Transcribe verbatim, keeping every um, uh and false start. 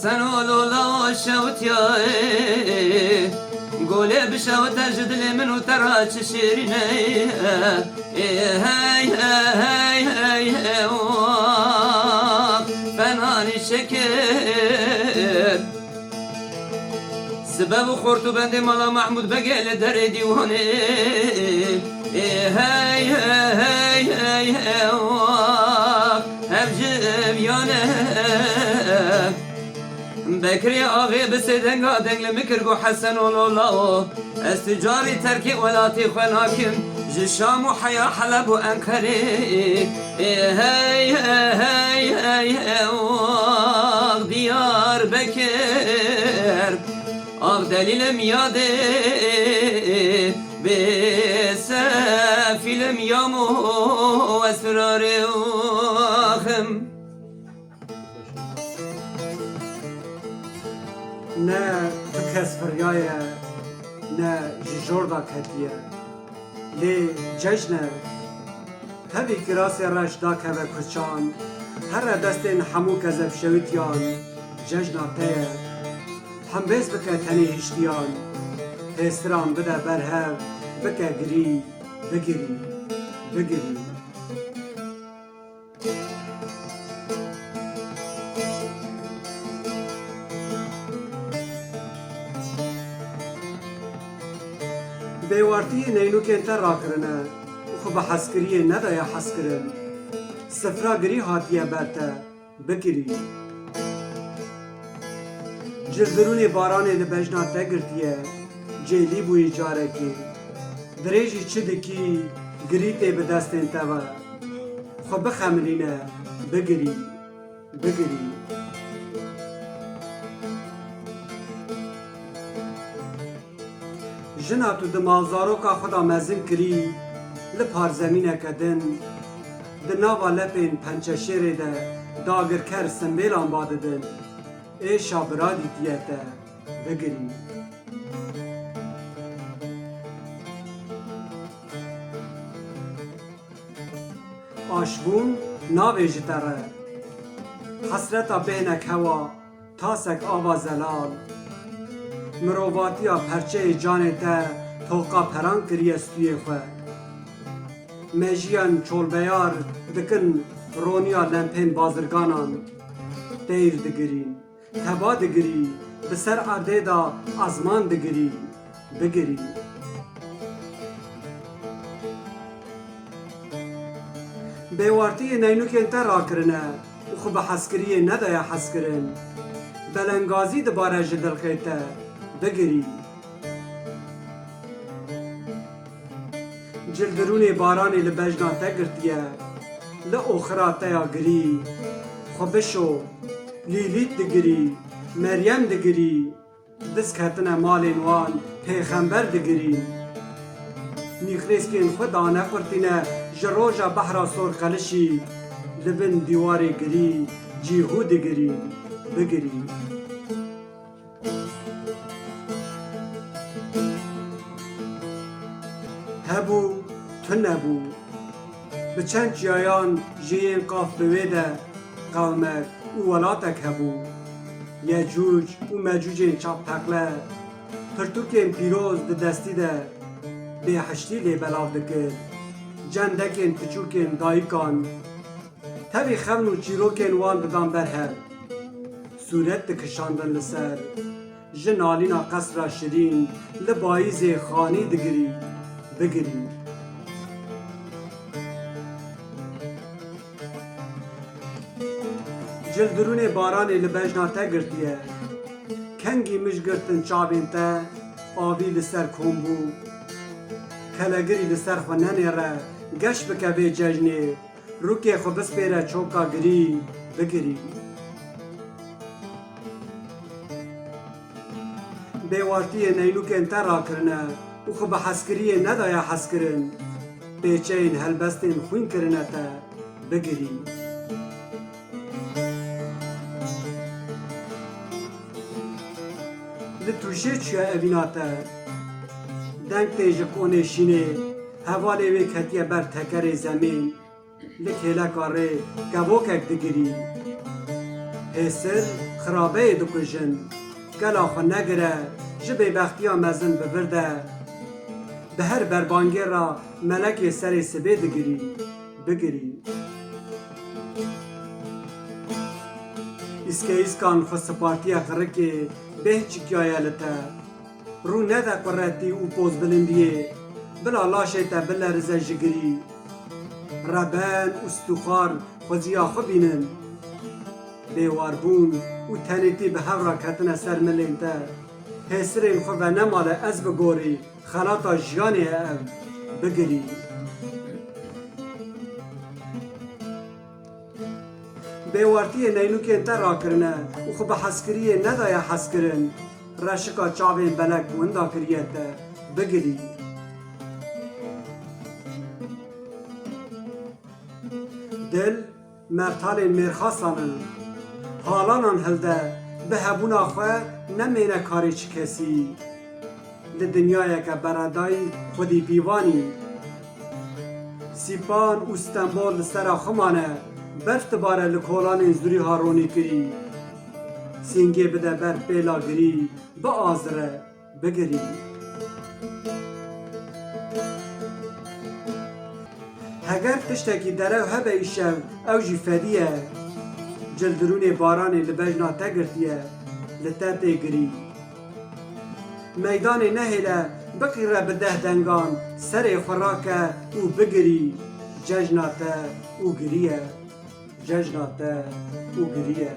Sen ol ola şewtiya, ê, golê bişewte ji dilê min û te re çi şêrîn e. Ê hey, hey, hey, hey, oh, fenanî şekir. Sibev û xort û bendê mala Mahmûd Begê li derê dîwanê. Ê hey, hey, hey, hey, oh, ev ji ev yan e. Bekirê axê bi sê denga deng li min kir, got, Hesen ol ola o, ez tu carî terkê welatê xwe nakim, ji Şam û heya Heleb û Enqerê. Ê hey, hey, hey, hey, ax Diyarbekir, ax delîlim yadê, bê sefîlim yamo esrarê axim. Ne bi kes firiyaye, ne ji jor da ketiye. Lê cejn e. Tevî kirasê reş dakeve kuçan. Here destên hemû kezebşewitiyan, cejna te ye. Hembêz bike tenê hiştiyan. Hêstiran bide berhev, bike girî, bigirî, bigirî. Bêwartiyê neynûkên te rakirine û xwe bi hezkiriyê nedaye hezkirin. Sifra girî hatiye ber te, bigirî. Cildirûnê baranê li bejna te girtiye, cêlî bûyî carekê. Dirêjî çi dikî, girî tê bi destên te ve. Xwe bixemilîne, bigirî, bigirî. Jina tu di malzaroka xwe de mezin kirî, li parzemîneke din, di nava lepên pençeşêrê de dagirker simbêlan ba didin. Êşa bira dîtiye te, bigirî. Aşbûn navê ji te re. Hesreta bêhnek hewa, tasek ava zelal. Mirovatiya perçeyê canê te toqa peran kiriye stûyê xwe. Mejiyên çolbeyar dikin roniya lempên bazirganan. Teyr digirîn. Teba digirî, bi ser erdê de ezman digirî, bigirî. Bêwartiyê neynûkên te rakirine û xwe bi hezkiriyê nedaye hezkirin. Belengazî dibare ji dilxê te, bigirî. Cildirûnê baranê li bejna te girtiye, li oxira te ya girî. Xwe bişo, Lîlît digirî, Meryem digirî, diz ketine malên wan, pêxember digirî. Nîqrêskên xwe dane qurtîne, ji roja behra sor qelişî, li bin dîwarê girî, cîhû digirî, bigirî. Hebû, tune bû. Bi çend çiyayan jêyên qaf bi wê de qewmek û welatek hebû. Yecûc û Mecûcên çavteqle, pirtûkên pîroz di destî de bêhiştî lê belav dikir. Cendekên piçûkên dayikan, tevî xevn û çîrokên wan didan ber hev. Sûret dikişandin li ser. Ji nalîna qesra şirîn, li bayîzê xanî digirî, bigirî. Cildirûnê baranê li bejna te girtiye. Kengî mij girtin çavên te, avî li ser kom bû. Kelegirî li ser xwe nenêre, geş bike vê cejnê. Rûkê xwe bispêre çoka girî, bigirî. Bêwartiyê neynûkên te rakirine û xwe bi hezkiriyê nedaye hezkirin. Pêçeyên helbestên xwîn kirine te, bigirî. Li tûşê çûye evîna te. Deng tê ji qonê şînê, hevalê wê ketiye ber tekerê zemîn. Li kêleka rê kevokek digirî. Hêsir xirabeyê dikujin. Kela xwe negire, ji bêbextiya mezin bi vir de. Bi her berbangê re melekê serê sibê digirî, bigirî. Îskeyîskan xwe sipartiye qirikê, bêhn çikiyaye li te. Rû nede quretî û pozbilindiyê, bila laşê te bilerize ji girî. Reben û stûxar xweziya xwe bînin. Bêwarbûn û tenêtî bi hev re ketine ser milên te. Hêsirên xwe venemale ez bigorî, xelata jiyanê ye ev, bigirî. Bêwartiyê neynûkên te rakirine û xwe bi hezkiriyê nedaye hezkirin. Reşika çavên belek winda kiriye te, bigirî. Dil mertalên mêrxasan in. Halanan hilde, bi hebûna xwe nemêne karê çi kesî. Li dinyayeke beredayî xwedî pîvan î. Sîpan û Stenbol li sera xwe mane, berf dibare li kolanên zûrî ha ronî kirî. Sîngê bide ber pêla girî, biazire, bigirî. Heger tiştekî derew hebe îşev, ew jî fedî ye. Cildirûnê baranê li bejna te girtiye, li te tê girî. Meydanê nehêle, biqîre bi deh dengan, serê xwe rake û bigirî. Cejna te û giriye. Cejna te û giriye.